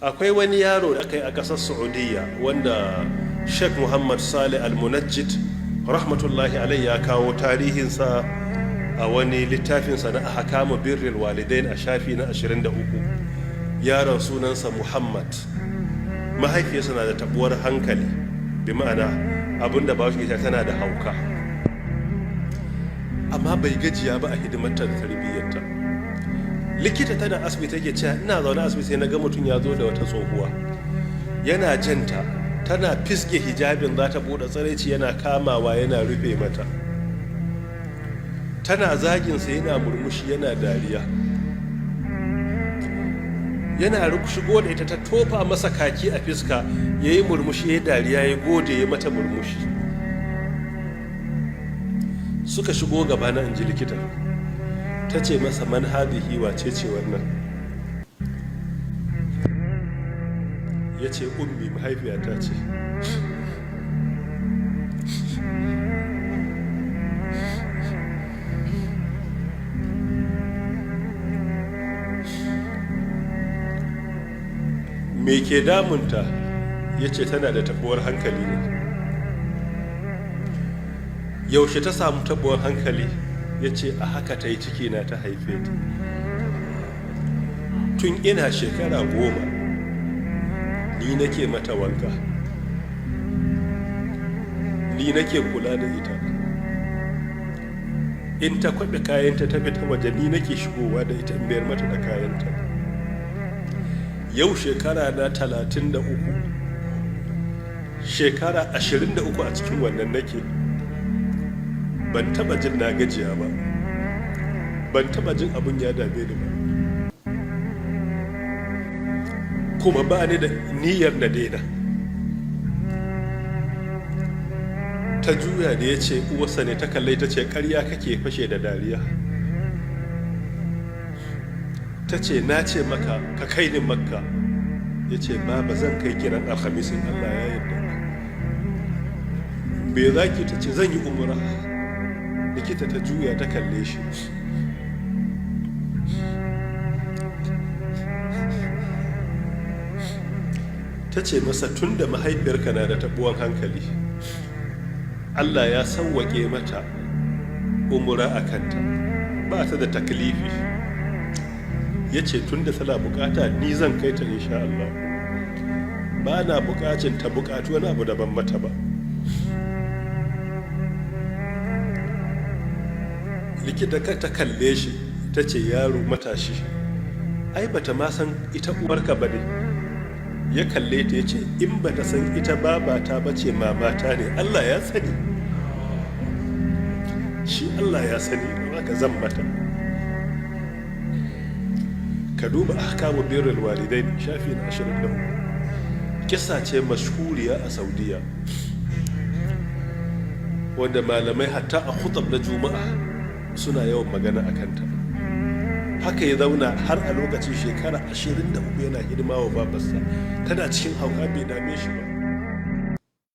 Akwai wani yaro da aka yi a ƙasar Saudiya wanda Sheikh Muhammad Saleh Al-Munajjid rahmatullahi alai ya kawo tarihinsa a wani littafinsa na Ahkamu Birril Walidain a shafi na 23. Yaron sunansa Muhammad. Mahaifiyarsa na da tabuwar hankali, bi ma'ana abinda ba shi tana da hauka, amma bai gajiya ba a hidimarta da tarbiyyarta. Likita tana asibiti take cewa, "Ina zaune asibiti sai na ga mutum ya zo da wata tsohuwa, yana janta, tana fiske hijabin za ta buɗe tsiraici, yana kamawa yana rufe mata. Tana zaginsa, yana murmushi, yana dariya, yana shigo da ita. Ta tofa masa kaki a fiska, ya yi murmushi, ya dariya, ya gode, ya mata murmushi. Suka shigo gaba na," in ji likita. Ta ce masa, "Man hadihi? Wace ce wannan?" Ya ce, "Ummi, mahaifiyata ce." "Me ke damunta?" Ya ce, "Tana da tabuwar hankali ne." "Yaushe ta samu tabuwar hankali?" Ya ce, "A haka ta yi ciki na ta haife ta. Tun ina shekara 10 ni nake mata wanka, ni nake kula da ita. In ta kwaɓe kayanta ta fita waje, ni nake shigowa da ita in bayar mata da kayanta. Yau shekara na 33, shekara 23 a cikin wannan nake. Ban taba jin na gajiya ba, ban taba jin abin ya dame ni ba, kuma ba ni da niyyar na daina." Ta juya da ya ce uwarsa ne, ta kalle ta ce, "Karya kake." Fashe da dariya. Ta ce, "Na ce maka ka kai ni Makka." Ya ce, "Ba zan kai kiran Alhamisin Allah ya yarda." "Me za ki?" Ta ce, "Zan yi umra." Likita ta juya ta kalle shi. Ta ce masa, "Tun da mahaifiyarka na da tabuwan hankali, Allah ya sauwaƙe mata umura a kanta, ba ta da taklifi." Ya ce, "Tun da tana bukata, ni zan kai ta insha Allah. Ba na bukacin ta bukatu wani abu daban mata ba." Likita ta kalle shi ta ce, "Yaro matashi, ai bata ma san ita uwarka ba ne." Ya kalle ta ya ce, "In bata san ita babata ba ce, mamata ne. Allah ya sani, shi Allah ya sani, haka zan mata." Ka duba Ahkamu Birrul Walidain, shafi na 23. Kisa ce mashhuriya a Saudiya wanda malamai hatta a khutab na Juma'a suna yawan magana a kanta. Haka ya zauna har a lokacin shekara 23 yana hidima wa babarsa, tana cikin hauka, bai dame shi ba.